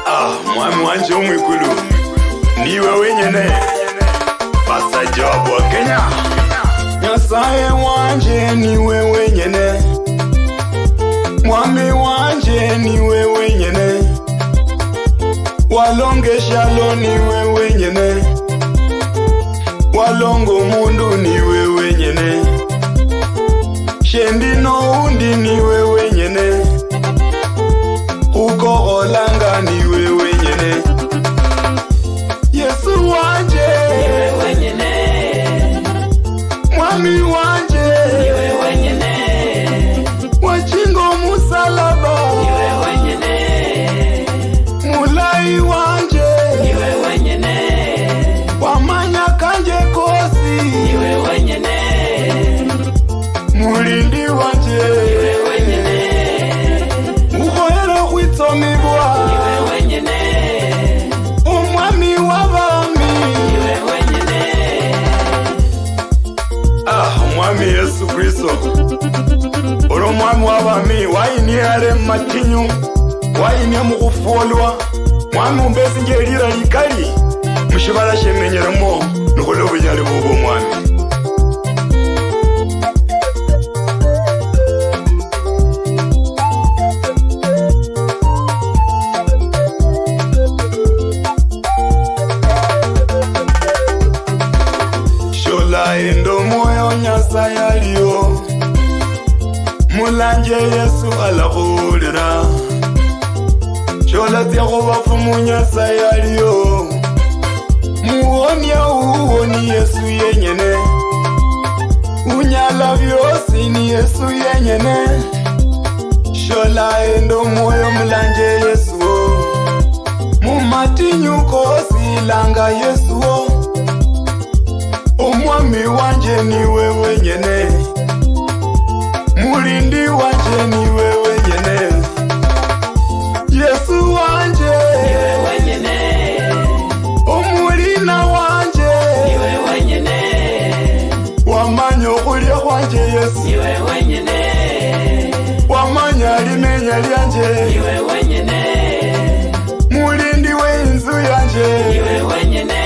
Ah, mwami wanje omwikulu niwe wenyene Pastor Job wa Kenya. Nyasaye wanje niwe wenyene, mwami wanje niwe wenyene, walonge shalo niwe wenyene, walongo mundu niwe wenyene, shendi no undi niwe wenyene, uko olanga niwe wenyene. Yesu wanje niwe wenyene, mwami wanje niwe wenyene, wachingo musalaba niwe wenyene, mulai wanje niwe wenyene, wamanya kanje kosi niwe wenyene, mulindi wanje niwe wenyene, ukhoyela khwitsomibwa niwe wenyene, umwami wabami niwe wenyene. Ah, umwami Yesu Kristo uri umwami wabami, wainiale mumatinyu, wainia mukhufwolwa, mwami umbesinje lira likali mushibala shemenyelemo nikhole bunyali bubwo mwami. Shola endo moyo Nyasaye aliyo, mulanje Yesu alakhulira. Shola tsya khubafu mu Nyasaye aliyo, muwonia uwo ni Yesu yenyene, unyala byosi ni Yesu yenyene. Shola endo moyo mulanje Yesu, mumatinyu kosi langa Yesu, umwami wanje niwe wenyene, mulindi wanje niwe wenyene, Yesu wanje niwe wenyene, umulina wanje niwe wenyene, wamanya okhulya khwanje Yesu niwe wenyene, wamanya limenya lyanje niwe wenyene, mulindi weinzu yanje niwe wenyene,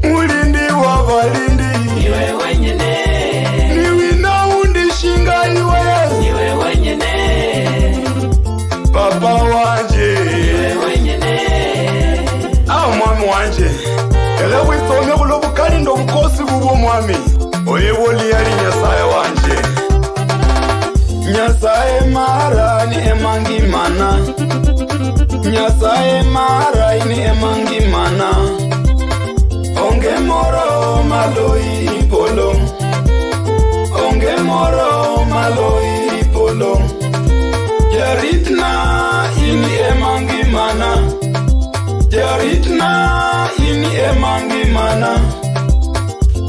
mulindi wabalindi niwe wenyene, niwina undi shinga iwe Yesu niwe wenyene, papa wanje niwe wenyene. Ah, mwami wanje ele witsome khulo bukali ndo bukosi bubwo mwami oyeboli yali Nyasaye wanje. Nyasaye mara ni emangimana, Nyasaye mara ni emangimana, onge moro maloi polo, onge moro maloi polo, jaritna ini emangimana, jaritna ini emangimana,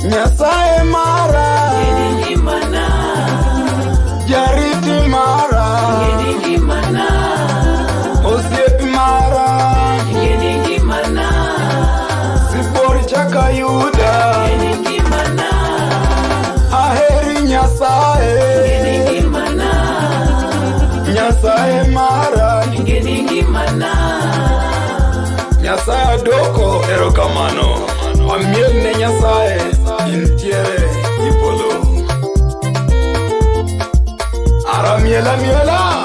Nyasaye mara ngimana, jariti mara ngimana, osiepi mara ngimana, sibori chaka Yuda ngimana, aheri Nyasaye ngimana, Nyasaye mara ngimana. Nyasaye adoko erokamano wamiel ne Nyasaye intiere ipolo ara miela miela.